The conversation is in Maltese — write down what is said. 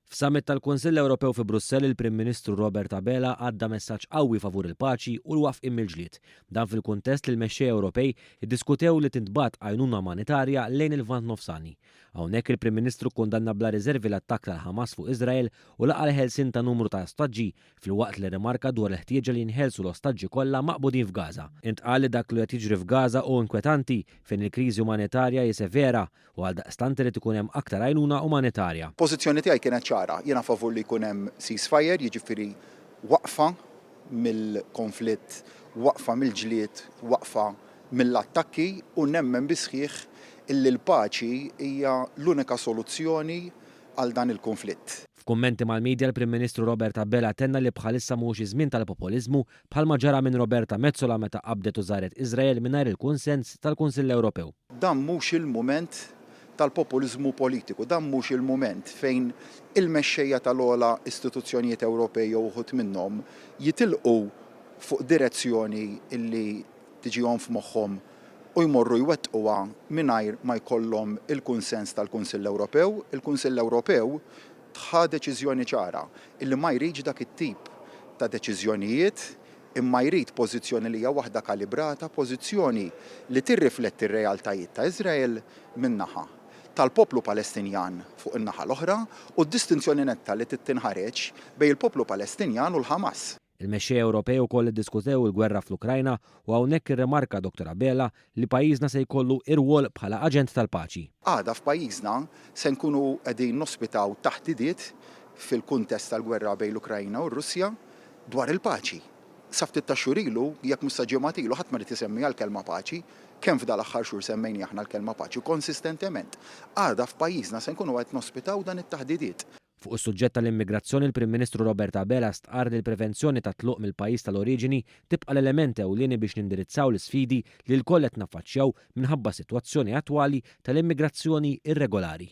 F'summit tal-Kunsill Ewropew fi Brussell il-Prim Ministru Robert Abela għadda messaġġ qawwi favur il-paċi u l-waqfien mill-ġlied. Dan fil-kuntest li l-mexxejja Ewropej iddiskutew li tintbagħat għajnuna umanitarja lejn il-Lvant Nofsani. Hawnhekk il-Prim Ministru kkundanna bla riservi l-attakk tal-Ħamas fuq Iżrael u laqa' l-ħelsien ta' numru ta' ostaġġi filwaqt li rrimarka dwar il-ħtieġa li jinħelsu l-ostaġġi kollha maqbudin f'Gaza. Intqal li dak li qed jiġri f'Gaza hu inkwetanti fejn il-kriżi umanitarja hi severa u għaldaqstant irid ikun hemm aktar għajnuna umanitarja. Pożizzjoni tiegħi kienet ċara, jiena favur li jkun hemm ceasefire, jiġifieri waqfa mill-konflitt, waqfa mill-ġlied, waqfa mill-attakki u nemmen bis-sħiħ illi l-paċi hija l-unika soluzzjoni għal dan il-kunflitt. F'kummenti mal-media l-Prim Ministru Robert Abela tenna li bħalissa mhuwiex iż-żmien tal-popoliżmu bħalma ġara minn Roberta Metsola meta qabdet u żaret Iżrael mingħajr il-kunsens tal-Kunsill Ewropew. Dan mhux il-mument tal-populiżmu politiku, dan mhux il-mument fejn il-mexxejja tal-ogħla istituzzjonijiet Ewropej jew uħud minnhom jitilqu fuq direzzjoni li tiġihom f'moħħhom u jmorru jwettquha mingħajr ma jkollhom il-kunsens tal-Kunsill Ewropew. Il-Kunsill Ewropew ħa deċiżjoni ċara illi ma jridx dak it-tip ta' deċiżjonijiet imma jrid pożizzjoni li hija waħda kalibrata, pożizzjoni li tirrifletti r-realtajiet ta' Iżrael minn naħa, tal-poplu Palestinjan fuq in-naħa l-oħra u d-distinzjoni netta li trid tinħareġ bejn il-poplu Palestinjan u l-Ħamas. Il-mexxejja Ewropej ukoll iddiskutew il-gwerra fl-Ukrajna u hawnhekk irrimarka Dottor Abela li pajjiżna se jkollu irwol bħala aġent tal-paċi. Għada f'pajjiżna se nkunu qegħdin nospitaw taħdidiet fil-kuntest tal-gwerra bejn l-Ukrajna u r-Russja dwar il-paċi. Sa ftit tax-xhur ilu, jekk mhux sa ġimgħat ilu, ħadd ma ried isemmiha l-kelma paċi. Kemm f'dal-aħħar xhur semmejniha aħna l-kelma paċi konsistentement. Għada f'pajjiżna se nkunu qed nospitaw dan it-taħdidiet. Fuq is-suġġett tal-immigrazzjoni l-Prim Ministru Robert Abela stqarr li l-prevenzjoni tat-tluq mill-pajjiż tal-oriġini tibqa' l-element ewlieni biex nindirizzaw l-isfidi li lkoll qed naffaċċjaw minħabba s-sitwazzjoni attwali tal-immigrazzjoni irregolari.